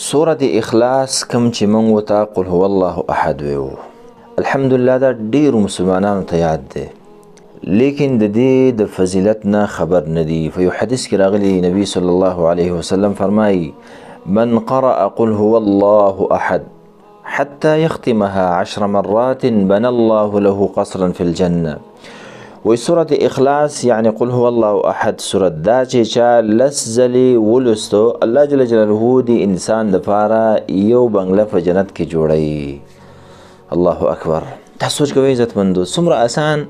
سورة اخلاص کوم چې موږ ورته قل هو الله احد ویو، الحمدلله دا ډېرو مسلمانانو ته یاد دی، لیکن د دې د فضیلت نه خبر نه دي. په یو حدیث کې راغلي نبی صلی الله علیه وسلم فرمایي: من قرأ قل هو الله احد حتى يختمها 10 مرات بنى الله له قصرا في الجنة. وی سورة اخلاص یعنی قل هو الله احد سورة دا چې چا لس ځلې ولوستو، الله جل جلاله د انسان دپاره یو بنګله په جنت کې جوړوي. الله اکبر. تاسو سوچ کوئ عزتمندو، څومره اسان،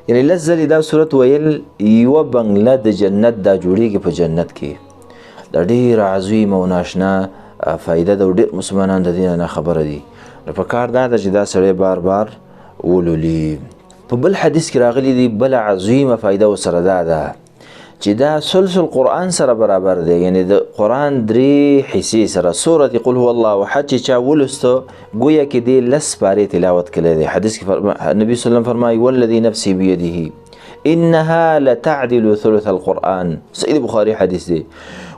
یعنی لس ځلې دا سورت ویل یوه بنګله د جنت دا جوړیږي په جنت کې. دا ډېره عظیمه او ناشنا فایده ده او ډېر مسلمانان د دې نه خبره دي. نو په کار دا ده چې دا سړی بار بار ولولي. په بل حدیث کې راغلي دي بله عظیمه فایده ورسره دا ده چې دا ثلث القرآن سره برابر دی، یعنی د قرآن درې حصې سره. سورة قل هو الله احد چې چا ولوسته ګویا کې دې لس پارې تلاوت کړی دی. حدیث کې نبی صلی الله علیه وسلم فرمایي: والذي نفسي بيده انها لتعدل ثلث القرآن. صحیح بخاري حدیث دی.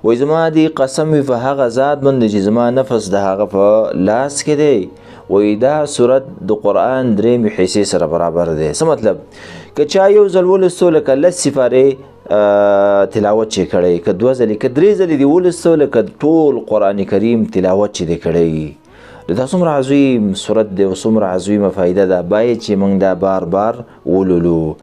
وایي زما دې قسم وي په هغه ذات باندې چې زما نفس د هغه په لاس کې دی، وایي دا سورت د قرآن درېیمې حصې سره برابر دی. څه مطلب؟ که چا یو ځل ولوستو لکه لس سپارې تلاوت چې کړی، که دوه ځلې که درې ځلې دې ولوستو لکه ټول قرآن کریم تلاوت چې دې کړی. دا څومره عظیم سورت دی او څومره عظیمه فایده ده، باید چې موږ دا بار بار ولولو.